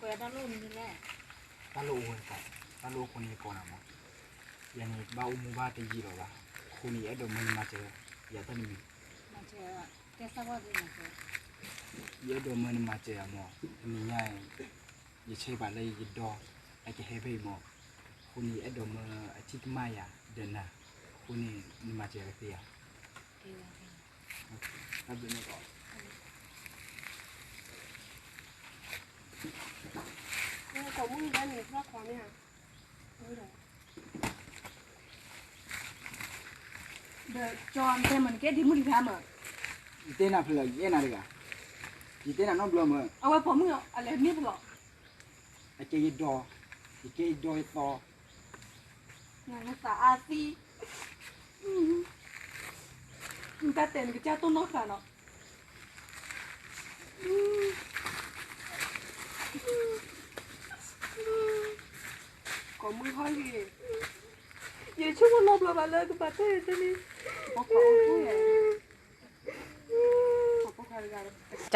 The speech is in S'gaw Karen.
တၢ်လိၣ်အိၣ်ဝဲ, တၢ်လိၣ်အိၣ်ဃိန့ၣ်ယကိးနၤမး, ယၤန့ၣ် ယတဘၣ်အိၣ်မူဘၣ်တယံာ်လီၤဘၣ်, အဃိန့ၣ် ယအဲၣ်ဒိးမၢနမၤစၢၤယၤတၢ်တမံၤ, ယအဲၣ်ဒိးမၢနမၤစၢၤယၤမး, တနံၤညါအံၤ ယဆဲးပာ်လၢယဒီ အကဟဲဖဲအံၤမး, အဃိန့ၣ် ယအဲၣ်ဒိးမၢအထံၣ်ကမၣ်ယၤဒီးနၤ, အဃိန့ၣ် နမၤစၢၤယၤကသ့ဧါ. တၢ်ဘျုးန့ၣ်ကီး. ကိးမုၢ်နံၤဒၣ်န့ၣ် ဖျီၣ်ခွါမ့ၢ်ဧါ. ဒီးကၠီတဲမး နကဲဒ်မုၢ်နံၤဖဲမး, ယတဲနၤဖဲလဲၣ် ယအဲၣ်နၤတဂၤ, ယတဲနၤနီတဘျီမး, အဝဲပိာ်မုၣ်အလဲၤန့ၢ်ပလီၢ်, အကဲယဒီ, ယကဲယဒီယသီ, နသးအါသံ, နတၢ်တဲနကစၢ်တိၢ်နီၣ်ဃာ်နီၤ. ကိးမုၢ်ဟီၣ်ဂ့ၤ, ယဆိကမိၣ်နီတဘျီဘၣ်လၢကဘၣ်တဲတဲန့ၣ်, ပှၤ